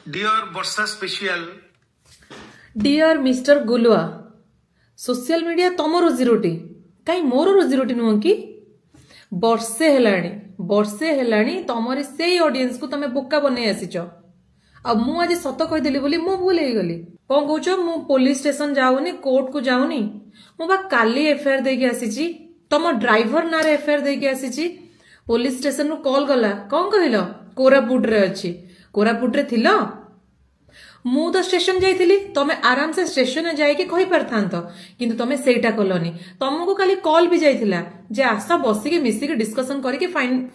Dear Barsha special. Dear mister Gulua, social media ତମ ରୋଜିରୋଟି, କାହିଁ ମୋର ରୋଜିରୋଟି ନୁହଁ କି? ବର୍ଷେ ହେଲାଣି, ବର୍ଷେ ହେଲାଣି, ତମରି ସେଇ ଅଡିଏନ୍ସକୁ ତମେ ବୋକା ବନେଇ ଆସିଛ। ଆଉ ମୁଁ ଆଜି ସତ କହିଦେଲି ବୋଲି ମୁଁ ଭୁଲ ହେଇଗଲି? କଣ କହୁଛ? ମୁଁ ପୋଲିସ ଷ୍ଟେସନ ଯାଉନି, କୋର୍ଟକୁ ଯାଉନି। ମୁଁ ବା କାଲି ଏଫଆଇଆର ଦେଇକି ଆସିଛି, ତମ ଡ୍ରାଇଭର ନାଁରେ ଏଫଆଇଆର ଦେଇକି ଆସିଛି। ପୋଲିସ ଷ୍ଟେସନରୁ କଲ୍ ଗଲା, କଣ କହିଲ? କୋରାପୁଟରେ ଅଛି। କୋରାପୁଟରେ ଥିଲ? ମୁଁ ତ ଷ୍ଟେସନ ଯାଇଥିଲି। ତମେ ଆରାମସେ ଷ୍ଟେସନରେ ଯାଇକି କହିପାରିଥାନ୍ତ, କିନ୍ତୁ ତମେ ସେଇଟା କଲନି। ତମକୁ କାଲି କଲ୍ ବି ଯାଇଥିଲା ଯେ ଆସ, ବସିକି ମିଶିକି ଡିସ୍କସନ କରିକି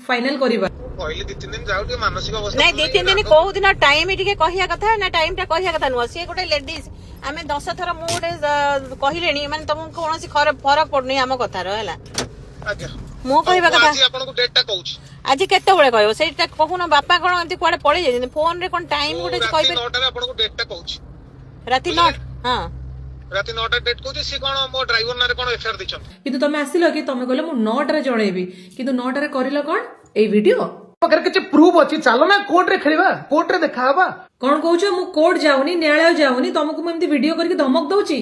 ଫାଇନାଲ କରିବା। ମୁଁ କହିଲି 2-3 ଦିନ ଯାଉ, ଟିକେ ମାନସିକ ଅବସ୍ଥା ନାଇଁ, ଭଲ 2-3 ଦିନ ନାହିଁ। କୋଉ ଦିନ ଟାଇମ ଟିକେ କହିବା କଥା ନା? ଟାଇମ ଟା କହିବା କଥା ନୁହଁ। ସିଏ ଗୋଟେ ଲେଡିଜ, ଆମେ 10 ଥର ମୁଁ ଗୋଟେ କହିଲେଣି, ମାନେ ତମକୁ କୌଣସି ଫରକ ପଡୁନି ଆମ କଥାର, ହେଲା? ଆଜ୍ଞା। ମୁଁ କହିବା ହଉ, ମୁଁ କଥା ଆଜି ଆପଣଙ୍କୁ ଡେଟ୍ ଟା କହୁଛି। ଆଜି କେତେବେଳେ କହିବ, ସେଇଟା କହୁନ। ବାପା କଣ ଏମିତି କୁଆଡେ ପଳେଇ ଯାଇଛନ୍ତି? ଫୋନ ରେ କଣ ଟାଇମ ମୁଁ ଗୋଟେ ରାତି କହିବେ? 9ଟାରେ ଆପଣଙ୍କୁ ଡେଟ୍ ଟା କହୁଛି। ରାତି ବୁଝିଲେ? 9, ହଁ। ରାତି 9ଟା ଡେଟ୍ କହୁଛି। ସିଏ କଣ ମୋ ଡ୍ରାଇଭର ନାଁରେ କଣ ଏଫଆଇଆର ଦେଇଛନ୍ତି। କିନ୍ତୁ ତମେ ଆସିଲ କି? ତମେ କହିଲ ମୁଁ 9ଟାରେ ଜଣେଇବି, କିନ୍ତୁ 9ଟାରେ କରିଲ କଣ? ଏଇ ଭିଡିଓ। ପାଖରେ କିଛି ପ୍ରୁଫ୍ ଅଛି, ଚାଲ ନା କୋର୍ଟରେ ଖେଳିବା, କୋର୍ଟରେ ଦେଖା ହବା। କଣ କହୁଛ? ମୁଁ କୋର୍ଟ ଯାଉନି, ନ୍ୟାୟାଳୟ ଯାଉନି, ତମକୁ ମୁଁ ଏମିତି ଭିଡିଓ କରିକି ଧମକ ଦଉଛି?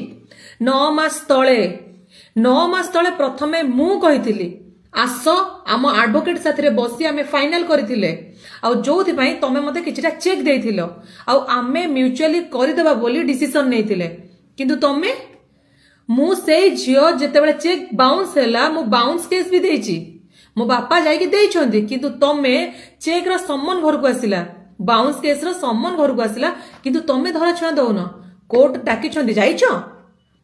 9 ମାସ ତଳେ, 9 ମାସ ତଳେ ପ୍ରଥମେ ମୁଁ କହିଥିଲି ଆସ, ଆମ ଆଡଭୋକେଟ ସାଥିରେ ବସି ଆମେ ଫାଇନାଲ କରିଥିଲେ। ଆଉ ଯୋଉଥିପାଇଁ ତମେ ମତେ କିଛିଟା ଚେକ୍ ଦେଇଥିଲ ଆଉ ଆମେ ମ୍ୟୁଚୁଆଲି କରିଦେବା ବୋଲି ଡିସିସନ ନେଇଥିଲେ। କିନ୍ତୁ ତମେ, ମୁଁ ସେଇ ଝିଅ, ଯେତେବେଳେ ଚେକ୍ ବାଉନ୍ସ ହେଲା, ମୁଁ ବାଉନ୍ସ କେସ୍ ବି ଦେଇଛି, ମୋ ବାପା ଯାଇକି ଦେଇଛନ୍ତି। କିନ୍ତୁ ତମେ, ଚେକ୍ ର ସମନ ଘରକୁ ଆସିଲା, ବାଉନ୍ସ କେସ୍ ର ସମନ ଘରକୁ ଆସିଲା, କିନ୍ତୁ ତମେ ଧରା ଛୁଆଁ ଦଉନ। କୋର୍ଟ ଡାକିଛନ୍ତି, ଯାଇଛ?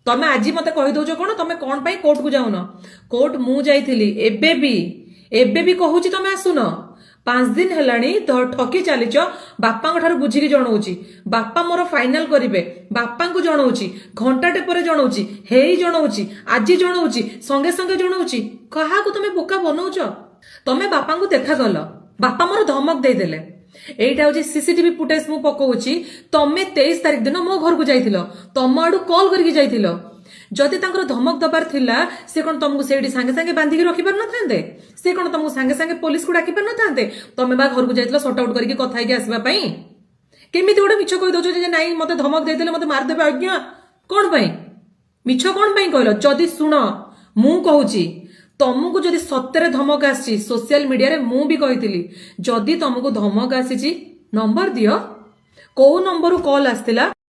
ତମେ ଆଜି ମତେ କହିଦଉଛ କଣ? ତମେ କଣ ପାଇଁ କୋର୍ଟକୁ ଯାଉନ? କୋର୍ଟ ମୁଁ ଯାଇଥିଲି। ଏବେ ବି କହୁଛି, ତମେ ଆସୁନ। 5 ଦିନ ହେଲାଣି ଠକି ଚାଲିଛ। ବାପାଙ୍କ ଠାରୁ ବୁଝିକି ଜଣଉଛି। ବାପା ମୋର ଫାଇନାଲ କରିବେ, ବାପାଙ୍କୁ ଜଣଉଛି, ଘଣ୍ଟାଟେ ପରେ ଜଣଉଛି, ହେଇ ଜଣଉଛି, ଆଜି ଜଣଉଛି, ସଙ୍ଗେ ସଙ୍ଗେ ଜଣଉଛି। କାହାକୁ ତମେ ବୋକା ବନଉଛ? ତମେ ବାପାଙ୍କୁ ଦେଖା କଲ, ବାପା ମୋର ଧମକ ଦେଇଦେଲେ। ଏଇଟା ହଉଛି ସିସିଟିଭି ଫୁଟେଜ, ମୁଁ ପକଉଛି। ତମେ 23 ତାରିଖ ଦିନ ମୋ ଘରକୁ ଯାଇଥିଲ, ତମ ଆଡୁ କଲ୍ କରିକି ଯାଇଥିଲ। ଯଦି ତାଙ୍କର ଧମକ ଦବାର ଥିଲା, ସେ କଣ ତମକୁ ସେଇଠି ସାଙ୍ଗେ ସାଙ୍ଗେ ବାନ୍ଧିକି ରଖିପାରିନଥାନ୍ତେ? ସେ କଣ ତମକୁ ସାଙ୍ଗେ ସାଙ୍ଗେ ପୋଲିସକୁ ଡାକି ପାରିନଥାନ୍ତେ? ତମେ ବା ଘରକୁ ଯାଇଥିଲ ସର୍ଟ ଆଉଟ କରିକି କଥା ହେଇକି ଆସିବା ପାଇଁ। କେମିତି ଗୋଟେ ମିଛ କହିଦଉଛ ଯେ ନାଇଁ, ମତେ ଧମକ ଦେଇଦେଲେ, ମତେ ମାରିଦେବେ ଆଜ୍ଞା? କଣ ପାଇଁ ମିଛ କଣ ପାଇଁ କହିଲ? ଯଦି ଶୁଣ, ମୁଁ କହୁଛି, ତମକୁ ଯଦି ସତରେ ଧମକ ଆସିଛି, ସୋସିଆଲ ମିଡିଆରେ ମୁଁ ବି କହିଥିଲି, ଯଦି ତମକୁ ଧମକ ଆସିଛି, ନମ୍ବର ଦିଅ, କୋଉ ନମ୍ବରରୁ କଲ୍ ଆସିଥିଲା।